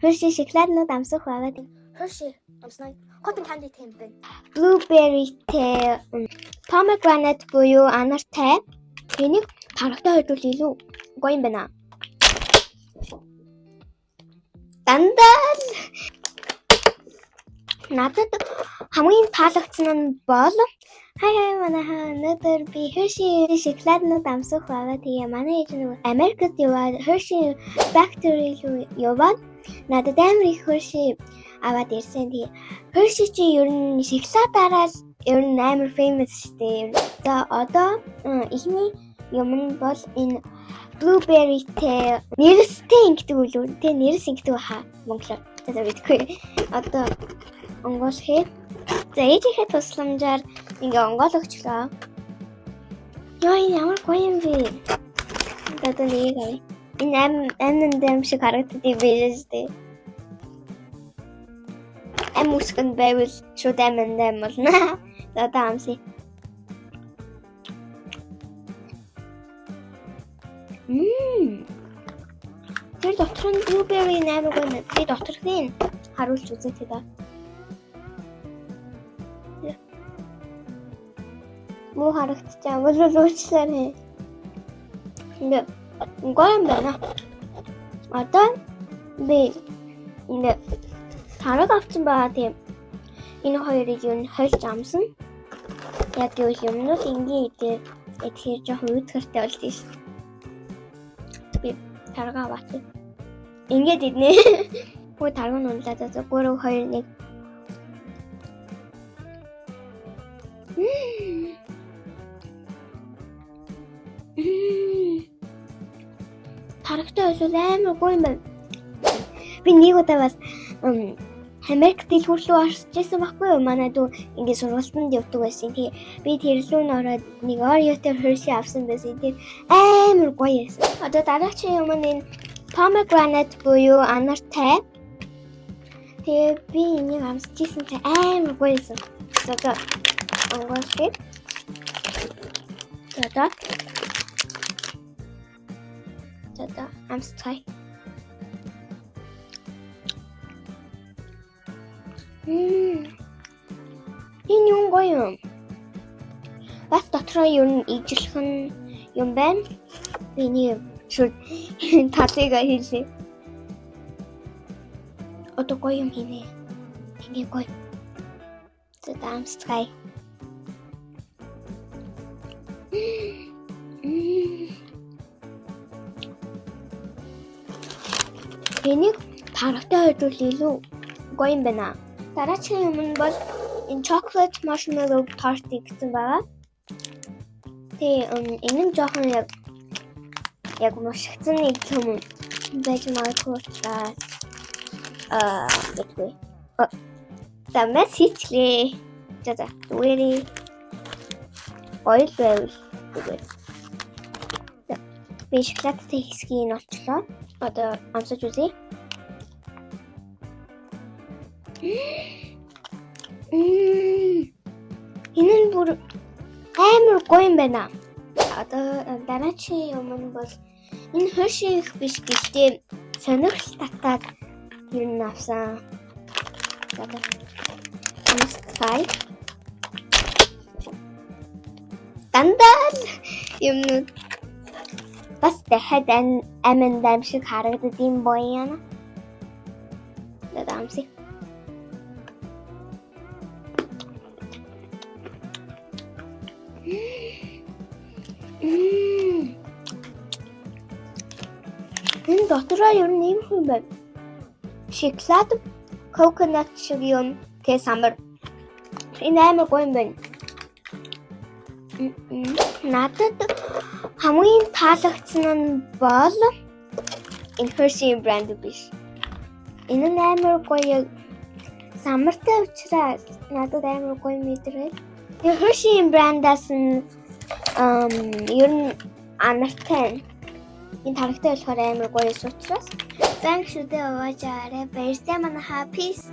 Hershey шоколаднууд амсах байгаа. Hershey амснаа cotton candy тийм байна. Blueberry-тэй, pomegranate буюу анартай. Энийг тарагтай хойдвол илүү гоё юм байна. Дандаа л надад хамгийн таалагдсан нь бол хай хай манайхаа, өнөөдөр би Hershey шоколаднууд амсах байгаа. Тэгээ манай ээж нэг Америкт яваад Hershey Factory руу яваад надад амар их Hershey аваад ирсэн. Тэгээ Hershey чи ер нь шоколадаараа л ер нь амар famous шүү дээ. За, одоо эхний юм нь бол энэ blueberry-тэй, нэрстэй ингэдэг үлээ. Тэ, нэрс ингэдэг хаа монголоор. За, мэдэхгүй. Одоо онгойлгоё. За, ээжийнхээ тусламжаар ингээ онгойлгочлоо. Яа, энэ ямар гоё юм бэ? Одоо нэг авъя. Энэ M&M шиг харагддаг юм биш үү? Ам үсгэн байвал шууд M&M болно. За, одоо амсъя. Мм. Тэр дотор нь blueberry амар гоё юм. Би доторхыг харуулж үзье тэ да. Муу харагдчихаа. Бол уучлаарай. Ингээ гоё юм байна. Одоо би ингээ тараг авсан байгаа, тийм. Энэ хоёрыг юу н хольж амсна. Яг гэвэл юмнууд энгийн идэ идэхээр жоохон үүдгэртэй болд нь шүү. Би таргаа аваач. Ингээд иднэ. Хөө, тараг нь унлаа. За, 3 2 1. Мм. Мм. Тарагтай бол амар гоё юм байна. Би нэг удаа бас Америк дэлгүүр рүү орж исэн байхгүй юу? Манай дүү ингээд сургалтанд явдаг байсан. Тэгээ би тэр лүү нь ороод нэг Oreo-тэй Hershey авсан байсан. Тэр амар гоё байсан. Одоо дараагийн юм нь энэ pomegranate буюу анартай. Тэгээ би энийг амсаж исэн чинь амар гоё байсан. За, одоо онгойлгоё. За, одоо. За, одоо амсцгаая. Мм. Энэ юм гоё юм. Бас дотроо ер нь ижилхэн юм байна. Би энийг шууд талыг хийлээ. Одоо гоё юм хийнэ. Ингээ гоё. За, амсцгаая. Мм. Энийг тарагтай хойдвол илүү гоё юм байна. Дараагийн юм нь бол энэ chocolate marshmallow tart гэсэн байгаа. Тэгээ энэ нь жоохон яг мушигдсан нэг юм байж магадгүй учраас мэдгүй. За, мэс хийчлээ. За, зүгээрээ гоё л байвал зүгээр. За, би шоколадтай хэсгийг нь олчлоо. Одоо амсаж үзье. Мм. Энэ нь бүр амар гоё юм байна. Одоо дараагийн юм нь бол энэ Hershey их биш, гэхдээ сонирхол татаад ер нь авсан. За, амсцгаая. Дандаа л юмнууд бас дахиад M&M шиг харагддаг юм боёно. За, амсъя. Мм. Энэ дотроо ер нь ийм юм байна. Шоколад, coconut шиг юм, тэгээ самар. Энэ амар гоё юм байна. Надад хамгийн таалагдсан нь бол энэ Hershey брэнд биш. Энэ нь амар гоё самартай учраас надад амар гоё мэдрэл. Тэгээ Hershey брэндаас нь ер нь анартай. Энэ тарагтай болохоор амар гоё учраас. Thanks шүү дээ, угаачаарай. Баяртай манайхаа. Peace.